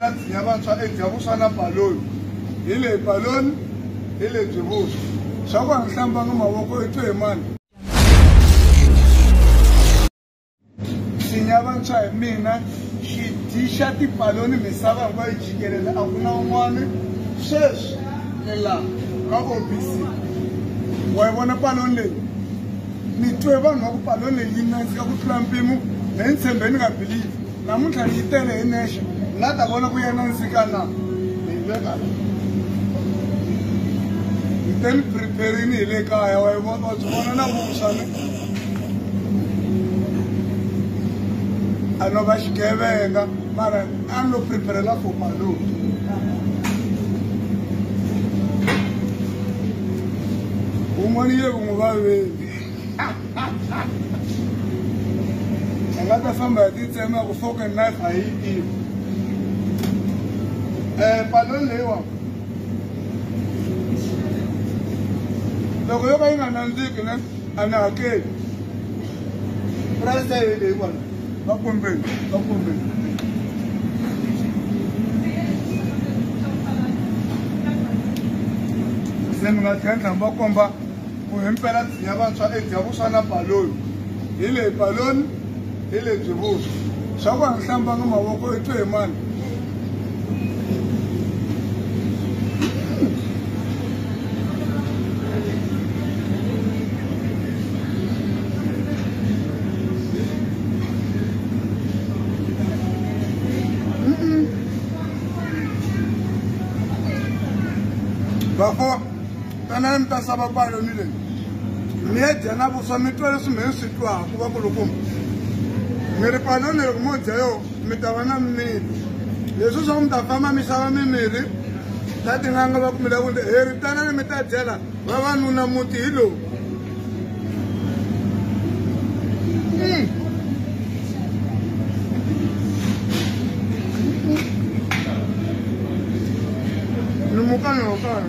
Ya vantshwa i dya vuswa na baloni. Hi leyi baloni, hi lebyi vuswa. Swa ku a ni hlambanga mavoko i twe hi mani? Nsinya vantshwa hi mina xidyi xa tibaloni misava hinkwayo jikelele a ku na un'wana. Sweswi ni laha ka OBC. Wa yi vona baloni leyi? Ni twe vanhu va ku baloni leyi yi nandzika ku tlula mpimo, me ni tshembe ni nga believe. Namuntlha ni yi tele hi nexe, ni la ta vona ku ya nandzika na. Ni yi veka la. Ni te ni prepare-ini hi le kaya, wa yi vona, wa byi vona na vuswa ni. A no va xigevenga, mara a ni lo prepare-la for baloni. Wun'wana yi le ku n'wi vaveni. A nga ta famba hi tintsema ku fork and knife a yi tivi. Baloni leyiwa loko yo ka yi nga nandziki ne a ni hakeli. Price ya yona leyi kwala va kombeni, va kombeni. Se mi nga tlhela mi va komba ku himpela nsinya vantshwa i dya vuswa na baloni. Hi leyi baloni, hi lebyi vuswa. Swa ku a ni hlambanga mavoko i twe hi mani? Bafo, tanani mi ta xava baloni leyi. Mi ya dya na vuswa mi twa leswi mehe swi twaka vakulukumba. Mi ri baloni loko mo dya yo mi ta va na mimiri. Leswi swa ku mi ta famba mi xava mimirhi ta tin'anga va ku mi lava ku hi ri tanani mi ta dyela vavanuna muti hi lowu. Ni muka na kaya.